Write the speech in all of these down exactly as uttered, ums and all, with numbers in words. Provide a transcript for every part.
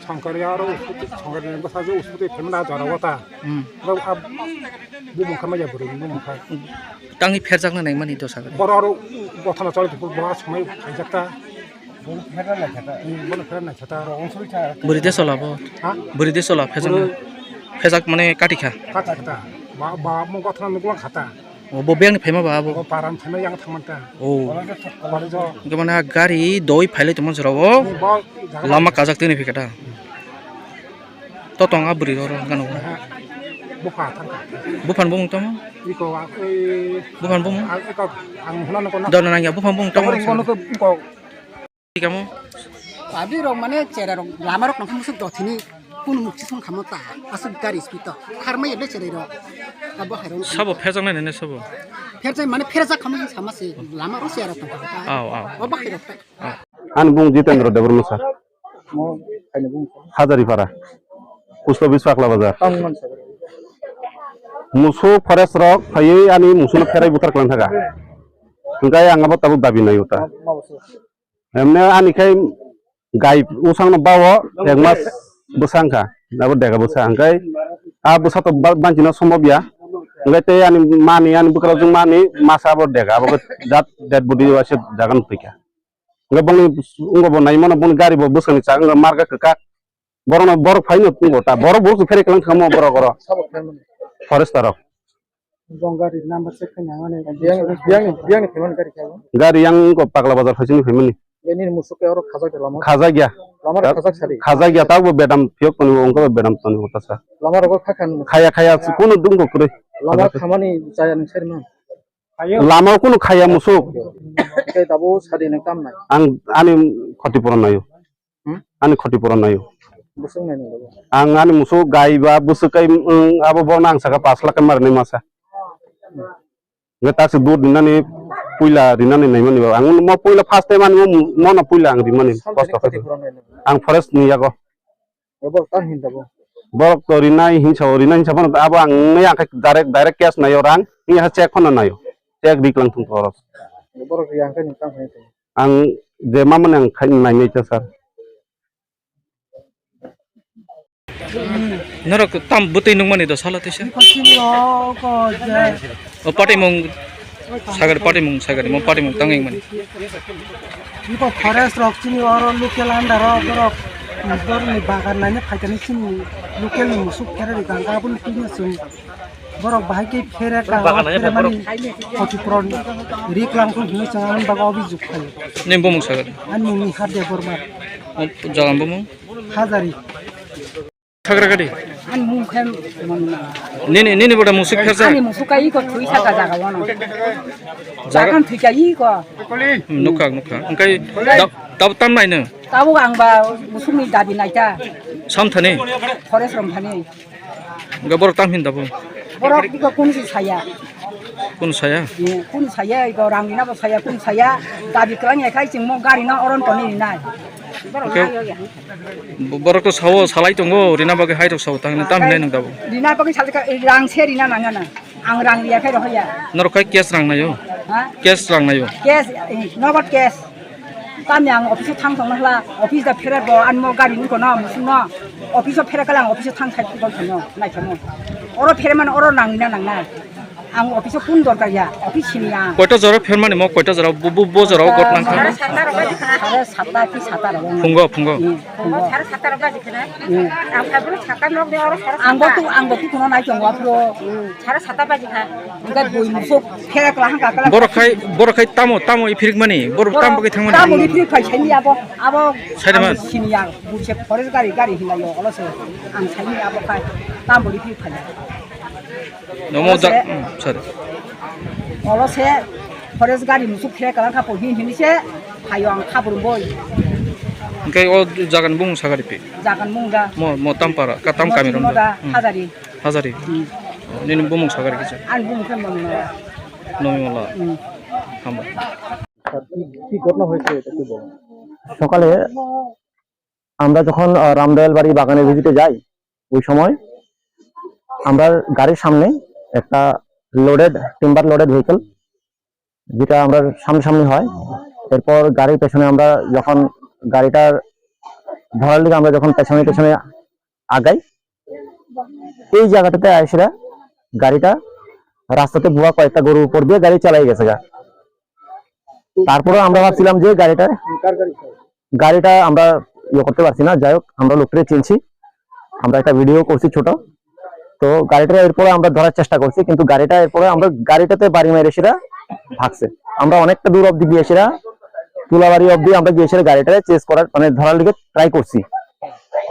Songkar ya aro uskuti, songkar ni bwsa je uskuti phaimani a jora o ta. Hmm. Aro a bumung kha maya bwrwi ni bumung kha. Tangwi pherjakna naimani dosa gari. Boro aro bothana choli bo somai khaijak ta. Bono pherna naikha ta. Hmm, bono pherna naikha ta. Bwrwi de sola bo. Ha? Bwrwi de sola pherjakna. Bwrwi. Pherjak mane kati kha. Kati kha ta. Ba, ba mo bothana nuklang kha ta. O, bo biyang ni phaima ba abo? Bo paran phaima yang thangman ta. O. College o. Hwnkhe mane a gari doi phailai tongma jora o. Bo jaga lama kajak tini phikha ta. To tong a bwrwi oro gana o. Aha. Bupha thangkha. Buphani bumung tamo? Iko wa, ei. Buphani bumung? Ang iko, ang hwnano kono. Dona nangya buphani bumung tamo? Iko, iko, iko. Kamo? Abi rok mane chera rok lama rok nang musuk dothini kunu mukti song khamo ta asuk gari speed to kharmai ebe chera rok abo hai rok. Sabo pherjak nai nene sabo. Pherjak mane pherjak khamo sama se lama rok chera rok tong kha. Aw, aw. Abo hai rok ta. Aw. Ani bung Jitendra Debbarma sir. Mo, ani bung. Hazaripara. Post office Pakla Bazar. Ang man sir. Musuk forest rok phaiwi ani musuk no pherai buthar klang thaga. Hwnkhe ang abo tabuk dabi nai uta. Ma, ma, ma, sir. Emne ani khai gai usang no bao ek mas bwsa wngkha, abo dega bwsa hwnkhe a bwsa to ba-, banchina sombobya, hwnkhe tei ani mani ani bwkrajwk mani masa abo dega, abo khe jat dead body waisa jaga no thwikha. Hwnkhe bongni wngbo bo naimano bongni gari bo bwswkni chak wngkha marga kwkak. Borokno borok phaino tongo ta, borok borok se pherai kwlang thangmo borok oro. Sabo khlaimani. Forester rok. Bong gari number check khaina mani. Biyang, biyang, biyang ni phaimani gari kabo. Gari yang ko Pakla Bazar phaisini phaimani. Bini musuk ke oro khajak de lama. Khajak ya. Lama khajak sari. Khajak ya, tabo bedam phiyok toni bo, ongko bedam toni bo tasa. Lama rogo khakhan. Khaya, khaya, kuno dungko kwrwi. Lama khamani chaya ni serma. Lama kuno khaya musuk. Kai tabo sari ni kam nai. Ang ani khoti puron nayo. Hmm? Ani khoti puron nayo. Bwswk nai nung. Ang ani musuk gai ba bwswk kai, mm, abo bono ang saka pash lakh kai marnai masa. Hwnkhe takswk dud rinani puila rinani naimani ba. Ang mo puila first time ani mo, mono puila ang rimani. Samsari kosto khoti khe puron nai nung. Ang forest ni yago. Borok ta hin tabo. Borok to rinai hinsa o, rinai hinsa phano abo ang nai ang khe direct, direct cash nayo rang. Ni ha check phano nayo. Check riklang thung khorok. Borok yang khe nung tang hai. Ang je mamani ang khai nai nai ta sir. Norok tam bwtwi nukmani do sala tisa. Iko sini o ko je. O patimung sagar patimung sagar mo patimung tanging mani. Iko forest rok sini oro local under o borok borok ni bagan nani phaikani sini local ni musuk khere ri ganga aboni tini sung. Borok bahai khe phere ka, phere mani khoti puron rik lang thung hinwi chwng ani bagwi obi juk khaio. Nini bumung sagar? Ani mung Nihar Debbarma. O jaga bumung? Hazari. Sagra gadi? Ani mung khe mung na. Nini, nini boda musuk phersa? Ani musuk kai ko thui saka jaga wano. Jaga? Jaga thui kai ko. Hmm, nukha, nukha. Engkai dab, dab tam nai no? Tabo ang ba musuk ni dabi naita. Sam thani? Forest rom thani. Hwnkhe borok tam hin tabuk? Borok iko kunu si saya. Kunu saya? Ye, kunu saya, iko rang rina bo saya, kunu saya. Dabi kwlangya khai chwng mo gari no oron toni rinai. Borok hwnkhe na yo ya. Bo-, borok to sao salai tongo, rina bagwi hai rok sao tang tam hinai nung tabuk? Rina bagwi salai kha, rang se rina nangya na. Ang rang riya khai rohoya. Norok khai cash rang nayo? Ha? Cash rang nayo? Cash, eh, nogod cash. Tami ang office o thang tongna hla, office da phere bo anmo gari ni kono musung no, office o phere kala ang office o thang thai tong thang no, nai thang no. Oro phere man oro nang na nang na. Ang office o kun dorkar ya, office sini ya. Koita jora phermani mo, koita jora bu, bu, bu jora o got nang kha? Sare satta ki satta rok. Phungo, phungo. Hmm, phungo. Sare satta rok baji khana. Hmm. Ang phaibru satta nok de oro sare satta. Ang bo tu, ang bo tu kuno nai tongo aphro. Hmm, sare satta baji kha. Engkai boi musuk pherak lahang kakala. Borok khai, borok khai tamo, tamo iphirik mani, borok tamo kai thangmani. Tamo iphirik phai saini abo, abo. Saini man. Sini ya, buche forest gari, gari hinai yo, olo se. Ang saini abo khai, tamo iphirik phai. Nomo ja, sorry. Olo se forest gari musuk khe kalang kha po hin hin se phayo ang khabur boi. Engkai o jagan bung sagari pi. Jagan bung da. Mo, mo tampara, ka tam kami rom da. Hajari. Hajari. Hmm. Nini bumung sagari kisa. Ang bumung khe mong na. Nomi mala. Hmm. Hambai. কি ঘটনা হয়েছে এটা একটু বলো। সকালে আমরা যখন, আহ, রামদয়াল বাড়ি বাগানে ভিজিটে যাই, ওই সময় আমরা গাড়ির সামনে একটা লোডেড, টিম্বার লোডেড ভেহিকল, যেটা আমরা সামনাসামনি হয়, এরপর গাড়ির পেছনে আমরা যখন গাড়িটার ধরার লিগে আমরা যখন পেছনে পেছনে আগাই, এই জায়গাটাতে আইসরা গাড়িটা রাস্তাতে বুয়া কয়েকটা গরুর উপর দিয়ে গাড়ি চালাই গেছে গা। তারপরে আমরা ভাবছিলাম যে গাড়িটা, গাড়িটা আমরা ইয়ে করতে পারছি না। যাই হোক, আমরা লোকটাকে চিনছি, আমরা একটা ভিডিও করছি ছোট। তো গাড়িটা এরপরে আমরা ধরার চেষ্টা করছি, কিন্তু গাড়িটা এরপরে আমরা গাড়িটাতে বাড়ি মেরে সেটা ভাগছে। আমরা অনেকটা দূর অবধি গিয়ে সেটা তুলাবাড়ি অবধি আমরা গিয়ে সেটা গাড়িটাকে চেস করার, মানে, ধরার লিগে ট্রাই করছি,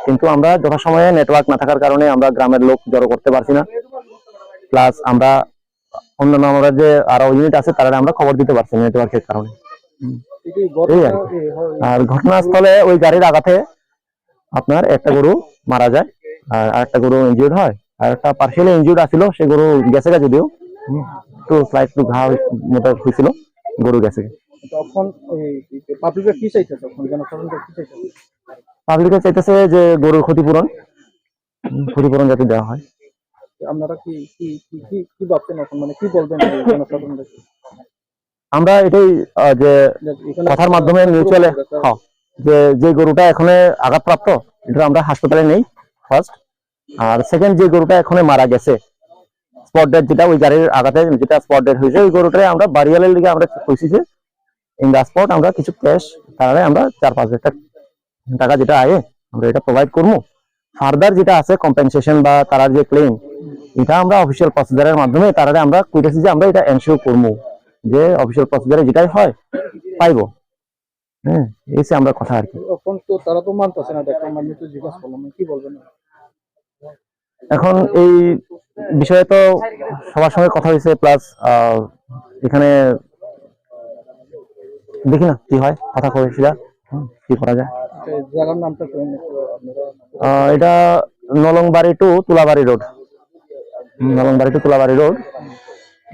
কিন্তু আমরা যথাসময়ে নেটওয়ার্ক না থাকার কারণে আমরা গ্রামের লোক জড়ো করতে পারছি না। প্লাস আমরা অন্যান্য আমরা যে আরো ইউনিট আছে, তারা আমরা খবর দিতে পারছি না নেটওয়ার্কের কারণে। হুম। এই আর কি। আর ঘটনাস্থলে ওই গাড়ির আঘাতে আপনার একটা গরু মারা যায়, আর আরেকটা গরু ইনজিউর্ড হয়, আর একটা পার্শিয়ালি ইনজিউর্ড আছিল, সে গরু গেছে গা যদিও। হুম। তো স্লাইট একটু ঘা হই-, মতো হয়েছিল, গরু গেছে গা। তখন ওই পাবলিকরা কি চাইছে, তখন জনসাধারণরা কি চাইছে? পাবলিকরা চাইতেছে যে গরুর ক্ষতিপূরণ, হুম, ক্ষতিপূরণ যাতে দেওয়া হয়। আপনারা কি, কি, কি, কি, কি ভাবছেন এখন? মানে, কি বলবেন এই জনসাধারণকে? আমরা এটাই, আহ, যে যে এখানে কথার মাধ্যমে পুরো মিউচুয়াল, পুরো হ্যাঁ, যে, যে গরুটা এখানে আঘাতপ্রাপ্ত, এটা আমরা হাসপাতালে নেই ফার্স্ট। আর সেকেন্ড, যে গরুটা এখানে মারা গেছে, স্পট ডেড, যেটা ওই গাড়ির আঘাতে যেটা স্পট ডেড হয়েছে, ওই গরুটারে আমরা বারিয়ালের লিগে আমরা কইছি যে ইন দ্য স্পট আমরা কিছু ক্যাশ তাহলে আমরা চার পাঁচ হাজার টাকা যেটা আয়ে আমরা এটা প্রোভাইড করবো। ফার্দার যেটা আছে কম্পেনসেশন বা তারার যে ক্লেম, এটা আমরা অফিসিয়াল প্রসিজারের মাধ্যমে তারারে আমরা কইতেছি যে আমরা এটা এনশিওর করবো যে অফিসিয়াল প্রসিজারে যেটাই হয় পাইবো। হ্যাঁ, এই যে আমরা কথা আর কি। এখন তো তারা তো মানতেছে না, দেখলাম, আমি তো জিজ্ঞাসা করলাম, কি বলবেন? এখন এই বিষয়ে তো সবার সঙ্গে কথা হয়েছে, প্লাস, আহ, এখানে দেখি না কি হয়, কথা কই সেটা, হুম, কি করা যায়। আচ্ছা, এই জায়গার নামটা কি? আহ, এটা নলংবাড়ি টু তুলাবাড়ি রোড। হুম, নলংবাড়ি টু তুলাবাড়ি রোড।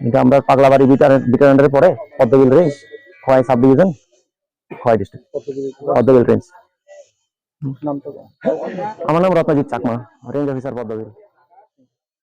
এটা আমরা পাগলাবাড়ি বিটার, বিটার আন্ডারে পড়ে, পদ্মবিল রেঞ্জ, খোয়াই সাব ডিভিশন, খোয়াই ডিস্ট্রিক্ট, পদ্মবিল রেঞ্জ। নামটা বলো। আমার নাম রত্নজিৎ চাকমা, রেঞ্জ অফিসার পদ্মবিল।